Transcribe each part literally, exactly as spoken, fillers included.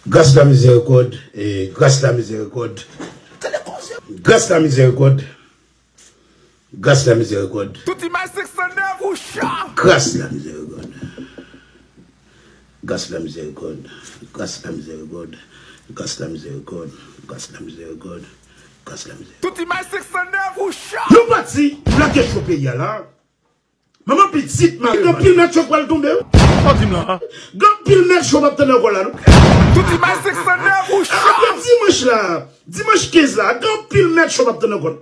Gras la mizèrikòd, e, gras la mizèrikòd. Gras la mizèrikòd. Gras la mizèrikòd. Tout imaj sèk san nèf ou cha. Gras la mizèrikòd. Gras la mizèrikòd. Gras la mizèrikòd. Gras la mizèrikòd. Gras la mizèrikòd. Gras la mizèrikòd. Tout imaj sèk san nèf ou cha. Nou pati, lage cho peyi a la. Manman pitit mare. Gen anpil mèt cho k pral tonbe wi. Sa w di m la? Gen anpil mèt cho m ap tande ankò la non. Tout imaj sèk san nèf ou cha. Apre dimanch la, dimanch kenz la, gen anpil mèt cho m ap tande ankò.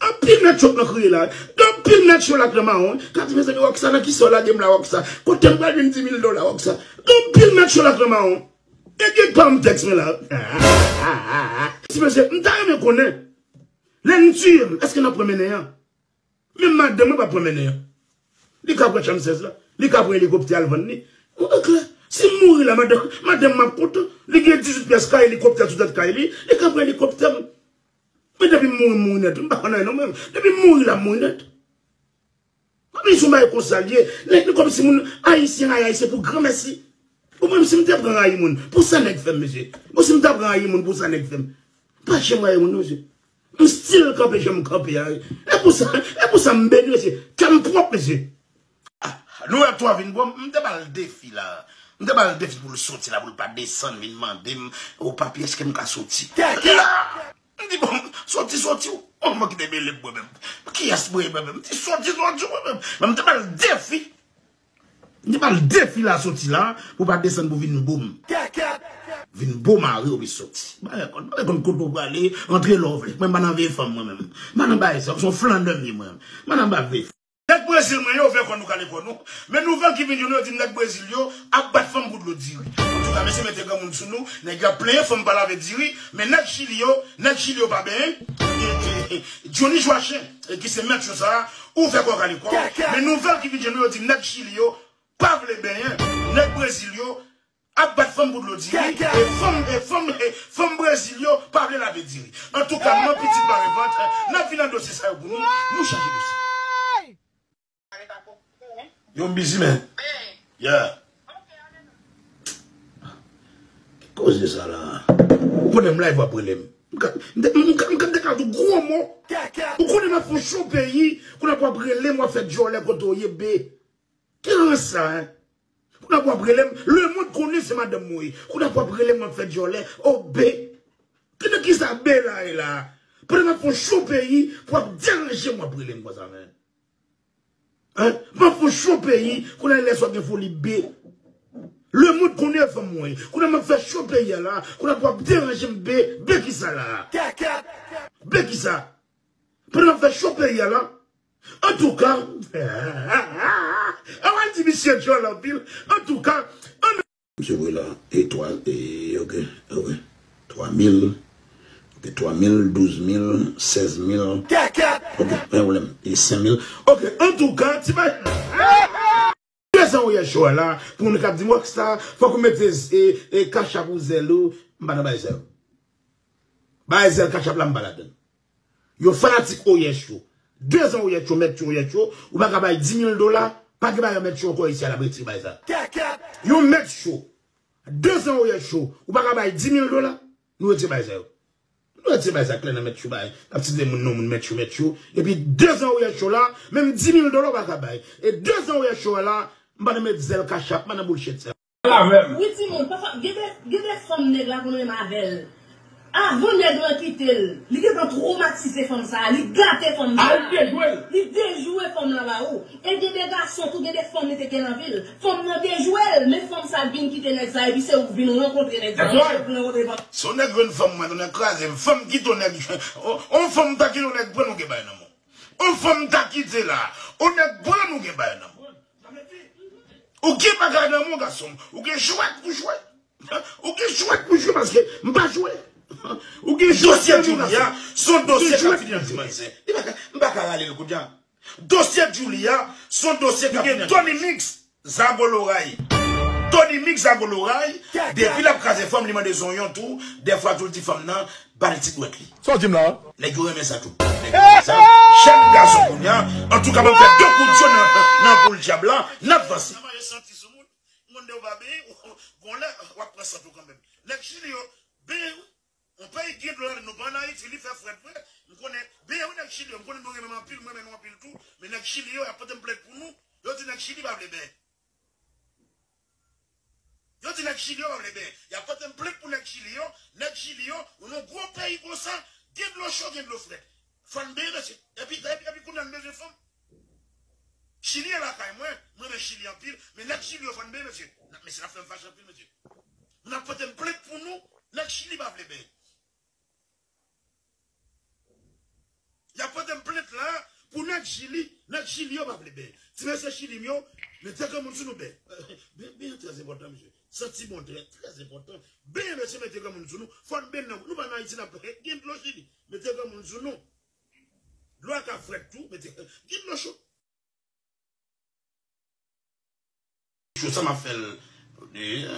Anpil mèt cho k nan kriye la. Gen anpil mèt cho la k nan mawon. Ka di mezanmi Rockstar nan kisa w lage m la Rockstar. Kote m pral jwenn di mil dola Rockstar. Gen anpil mèt cho la k nan mawon. E gen pa m tèks mwen la. Ti mesye, m ta renmen konnen. Lè n tiye m, èske n ap pran mennen an? Menm madanm mwen p ap pran mennen an. Li ka pran chanm sèz la. Li ka pran elikoptè al vann li. Ou klè? Si m mouri la, madanm, madanm m ap kontan. Li gen dizuit pyès kay, elikoptè sou tèt kay li. Li ka pran elikoptè m. Men depi m mouri, m mouri nèt. M pa konn anyen non mwen. Depi m mouri la, m mouri nèt. Kòm si yon bagay konsa l ye. Nèg nou kòm si moun ayisyen rayi ayisyen pou granmèsi. Ou menm si m te pran rayi moun, pou sa nèg fè m, mesye. Bon, si m ta pran rayi moun, pou sa nèg fè m. Pa janm rayi moun, non, mesye. M still kanpe jan m kanpe a. E pou sa, e pou sa m beni, mesye. Kè m pwòp, mesye. Ah, Nouvèl twa vin bon, m te ba l defi la. M te ba l defi pou l soti la, pou l pa desann, vin mande m, o papi, èske m ka soti? La! M di, bon, soti, soti, w. Bon, mwen ki te mele m mwen menm. Kiyès mwen ye mwen menm? M di, soti, soti, w mwen menm. Men m te ba l defi. M te ba l defi la soti la, pou pa desann pou vin bo m. Vin bo mari w pi soti. Ba lè konn, ba lè konn kote w prale, antre lè w vle. Mwen m pa nan veye fanm mwen menm. M pa nan bagay sa, se yon flannè m ye mwen. M pa nan bagay veye fanm. Nèg Brezil mwen yo ouvè kò nou kale kò nou. Men nouvèl ki vin jwenn nou yo di m nèg Brezil yo ap bat fanm pou dlo diri. Antouka mesye mete granmoun sou nou, nèg yo ap plenyen fanm pa lave diri, men nèg Chili yo, nèg Chili yo pa benyen. Johnny Joachim, e ki se mèt cho sa a, ouvè kò kale kò. Men nouvèl ki vin jwenn nou yo di m nèg Chili yo pa vle benyen, nèg Brezil yo ap bat fanm pou dlo diri, e fanm, e fanm, e fanm Brezil yo pa vle lave diri. Antouka, nan pitit bare vant, n ap vin nan dosye sa yo pou nou, nou chanje dosye. Yo, m bizi, men. Yeah. Ki koze sa la? Ou konnen m live w ap rele m. M ka, m ka, m ka, m ka deklare tou gwo mo. Ou konnen m ap fè yon cho peyi, kounye a w ap rele m, w ap fè djòlè kote w ye, be. Ki rans sa, en? Kounye a w ap rele m, lemonn konnen se madanm mwen ye. Kounye a w ap rele m, w ap fè djòlè, o be. Ki nan kisa be la ye la? Pandan m ap fè yon cho peyi, pou w ap deranje m, w ap rele m konsa, men. Hein? M ap fè yon cho peyi, kounye a lè sa w gen foli be. Lemonn konnen fanm mwen ye. Kounye a m ap fè cho peyi a la, kounye a pou w ap deranje m be, be kisa la? Be kisa? Pandan m ap fè cho peyi a la. Antouka, a w al di misye djòl anpil. Antouka, ann. Misye voye la, e twa, e, ok, ok. Twa mil, ok, twa mil, douz mil, sèz mil. Ok, pa gen pwoblèm. E senk mil. Ok, antouka, ti bay. Prezan ou ye cho a la, pou moun k ap di m, Rockstar, fòk ou mete, e, e, Cash App ou Zelle ou, m pa nan bay Zelle. Bay Zelle Cash App la, m pa ladann. Yo fanatik Oyè Cho. Dezan Oyè Cho, mèt Cho Oyè Cho, ou pa ka bay di mil dola, pa gen bagay mèt Cho ankò isi a, n ap retire bagay sa. Yon mèt Cho. Dezan Oyè Cho, ou pa ka bay di mil dola, nou retire bagay sa yo. Nou retire bagay sa klè nan mèt Cho, bay. N ap site moun non moun mèt Cho, mèt Cho. Epi dezan Oyè Cho la, menm di mil dola ou pa ka bay. E dezan Oyè Cho a la, m pa nan met Zelle Cash App, m pa nan bullshit sa. Pale avè m. Wi, timoun, pafwa, gen de, gen de fanm nèg la konn renmen avè l. Avan nèg lan kite l, li gentan twomatize fanm sa a, li gate fanm sa a. Al dejwe l. Li dejwe fanm lan ba ou. E gen de gason tou, gen de fanm li te gen nan vi l. Fanm nan dejwe l, men fanm sa a vin kite nèg sa a, epi se ou vin rankontre nèg sa a, ou vin rankontre fanm. Si yon nèg jwenn fanm mwen, yon nèg kraze m, fanm kite yon nèg, yon, yon fanm ta kite yon nèg pran nou gen bay nan men w. Yon fanm ta kite la, yon nèg pran nou gen bay nan men w. Ou gen bagay nan men w, gason m. Ou gen jwèt pou jwe. Ou gen jwèt pou jwe paske m pa jwe. Ou gen jwèt nan men w, gason m. Dosye Djouly a, se yon dosye k ap fini nan ti manzè. Li pa ka, m pa ka rale l kounye a. Dosye Djouly a, se yon dosye k ap fini nan ti manzè. Tony Mix, Zago Loray. Tony Mix, Zago Loray, depi l ap kraze fanm, li mande zonyon tou. Dèfwa tou, l di fanm nan, ba l ti dwèt li. Sa w di m la? Nèg yo renmen sa tou. Nèg yo renmen sa. Jèn gason kounye a, antouka, m ap fè de kout zye nan, nan poul dyab la, n ap vanse. yo pa benyen, gon lè, w ap pran sant ou kanmenm. Nèg Chili yo, benyen wi. On peyi gen dlo ladan, nou pa ann Ayiti, li fè frèt vre. M konnen, benyen wi nèg Chili yo, m konnen nou renmen m anpil, m renmen nou anpil tou. Men nèg Chili yo, y ap pote m plent pou nou. Yo di nèg Chili pa vle benyen. Yo di nèg Chili yo pa vle benyen. Y ap pote m plent pou nèg Chili yo. Nèg Chili yo, yon gwo peyi konsa, gen dlo cho, gen dlo frèt. Fò n benyen, mesye. Epi, epi, epi kounye a n bezwen fanm. Chili e lakay mwen, mwen renmen Chili anpil, men nèg Chili yo fò n benyen, mesye. N ap, mesye, n ap fè m fache anpil, mesye. N ap pote m plent pou nou, nèg Chili pa vle benyen. Y ap pote m plent la pou nèg Chili, nèg Chili yo pa vle benyen. Ti mesye Chili m yo, mete granmoun sou nou benyen. Benyen, benyen trè enpòtan, mesye. Santi bon trè, trè enpòtan. Benyen, mesye, mete granmoun sou nou. Fò n benyen nan, nou pa ann Ayiti, n ap gen dlo Chili. Mete granmoun sou nou. Dlo a ka frèt tou, mete, gen dlo cho. Jou sa m ap fè l.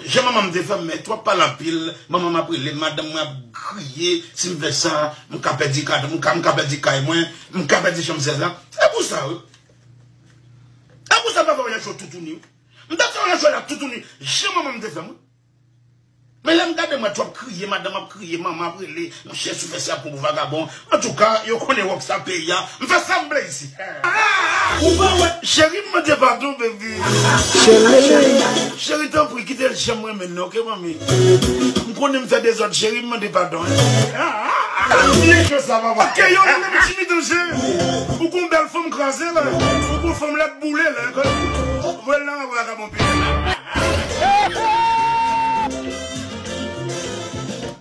Jan manman m te fè m, men twòp pale anpil, manman m ap rele, madanm mwen ap kriye, si m fè sa, m ka pèdi kad, m ka, m ka pèdi kay mwen, m ka pèdi chanm sèz la. E pou sa, wi. E pou sa m pa fè yon cho toutouni, wi. M ta fè yon cho la toutouni, jan manman m te fè m, wi. Men lè m gade mwen twòp kriye, madanm ap kriye, manman ap rele, monchè, si w fè sa pou vagabon. Antouka, yo konnen Rockstar peyi a. M fè sa m vle isi. Ou pa wè, cheri, m mande padon, baby. Cheri. Cheri, tanpri, kite l jan m renmen l, non, oke, manmi? M konnen m fè dezòd, cheri, m mande padon, hein. Byen ke sa, papa. Ke yo, nou menm timid, wi, cheri. Ou gon bèl fanm kraze, la. Ou gon fanm lèd boule, la. Voye l nan vagabon peyi.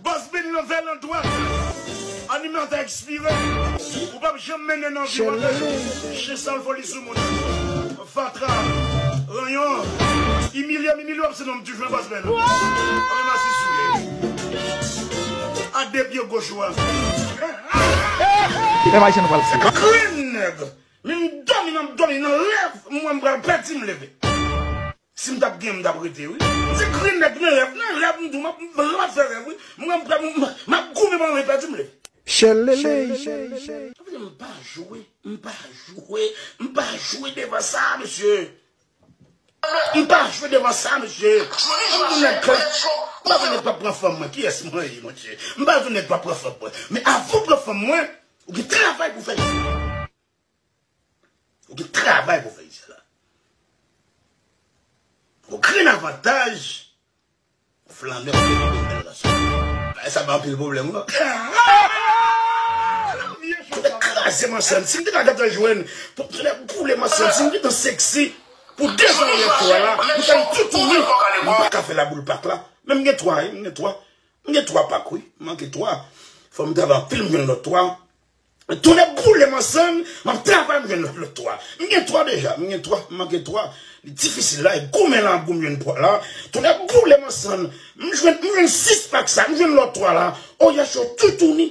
Bòs Ben nan vè nan dwat. Animatè ekspire. Ou p ap janm mennen nan vi w. Chen sal foli sou moun. Fatra. Ranyon. Imilye m, imilye w ap se non m toujou, Bòs Ben. Ranmase sou li. A de pye goch ou a. Pèp Ayisyen nou pral fè. Grenn nèg. Men m dòmi, m ap dòmi nan rèv, m wè m pral pèdi, m leve. Si m t ap gen, m t ap rete, wi. M se grenn nèg nan rèv, nan rèv, m di w, m ap, m ap fè rèv, wi. M, m, m, m ap goumen, m ap pèdi, m leve. Chèlele. M pa jwe, m pa jwe, m pa jwe devan sa, mesye. M pa jwe devan sa, mesye. M di nèg, m pa vle nèg pa pran fanm mwen. Kiyès mwen ye, monchè? M pa vle nèg pa pran fanm mwen. Men avan w pran fanm mwen, ou gen travay pou fè. Ou gen travay pou fè isi la. Ou gen avantaj. Flannè, ou gen bèl gason. Bagay sa pa anpil pwoblèm, non. Ou te kraze mansann. Si m te ka gentan jwenn, pou, pou te boule mansann. Si m gentan seksi, pou dezan ou yè twa la, m fè l toutouni. M pa ka fè laboul pak la. Men m gen twa, wi, m gen twa. M gen twa pak, wi. M manke twa. Fò m travay anpil, m jwenn lòt twa. Tonnè boule m ansanm, m ap travay m jwenn lòt, lòt twa. M gen twa deja, m gen twa, m manke twa. Li difisil la, e goumen la, m ap goumen jwenn twa la. Tonnè boule m ansanm, m jwenn, m jwenn sis pak sa, m jwenn lòt twa la. Oya cho toutouni.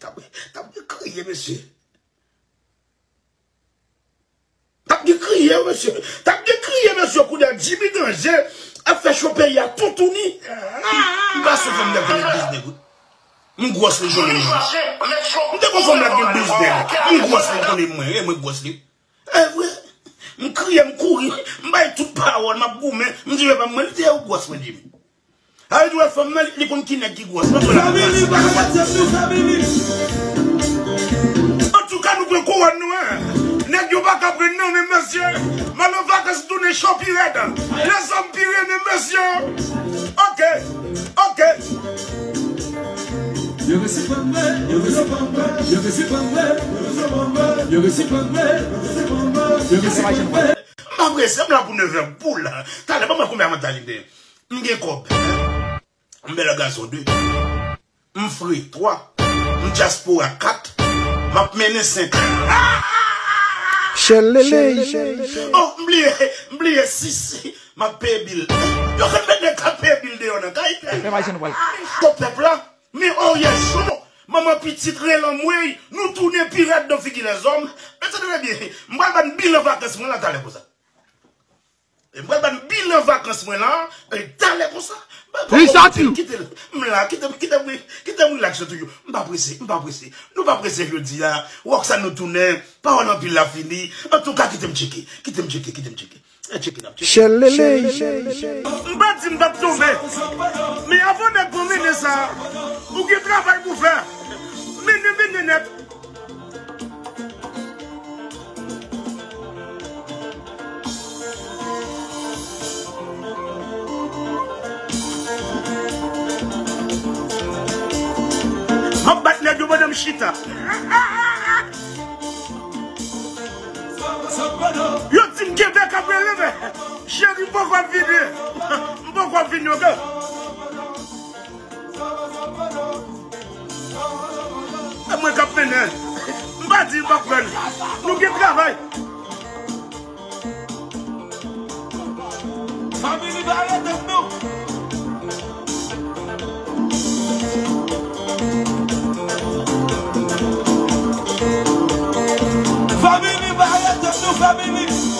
T ap, t ap kriye, mesye. T ap gen kriye, mesye. T ap gen kriye, mesye, kounye a Jimmy Danger ap fè cho peyi a toutouni. M pa sou fanm nèg konnen biznes, wi. M gwòs li konnen mwen. M te gon fanm la gen biznes. M gwòs li konnen mwen, e mwen gwòs li. E vre. M kriye, m kouri, m bay tout pawòl, m ap goumen, m di, "Papa mwen, li te ou gwòs mwen, Jimmy." A, li dwe fanm nan, li, li konn ki nèg ki gwòs. Family, pa ka tèt nou, family. Antouka, nou pran kouwòn nou, en. Nèg yo pa ka pran non, men mesye. M al an vakans, m tounen cho pi rèd. Lèzòm pi rèd, men mesye. Oke, oke. Yo resi pran mwen, yo resi pran mwen, yo resi pran mwen, yo resi pran mwen, yo resi pran mwen, yo resi pran mwen, yo resi pran mwen. M pa prese, m la pou nevè boul. Talè, ban mwen konbyen avantaj m genyen. M gen kòb. M bèl gason de. M fre twa. M dyaspora kat. M ap mennen senk. Chèlele. Oh, m bliye, m bliye sis. M ap peye bil. Yo konn met nèg k ap peye bil deyò nan kay. Fè mache nou pral. Cho pèp la. Men oryè cho. Manman pitit rele anmwey. Nou tounen pi rèd nan figi lèzòm. Men tande byen. M pral ban bilan vakans mwen la talè konsa. E m pral ban bilan vakans mwen la, e talè konsa. Wi, sa di. Kite l. M la, kite m, kite m, kite m relax toujou. M pa prese, m pa prese. Nou pa prese jodi a. Rockstar nou tounen. Pawòl anpil la fini. Antouka, kite m tcheke. Kite m tcheke, kite m tcheke. Chèlele. M pa di m p ap tonbe. Men avan nèg pran mennen sa, ou gen travay pou fè. Mennen, mennen nèt. M ap bat nèg yo pandan m chita. Yo di m kenbe k ap rele, men cheri, m poko ap vini. M poko ap vini, oke? E mwen k ap mennen. M pa di m p ap pran. Nou gen travay. Family pa rete non. Family pa rete non, family.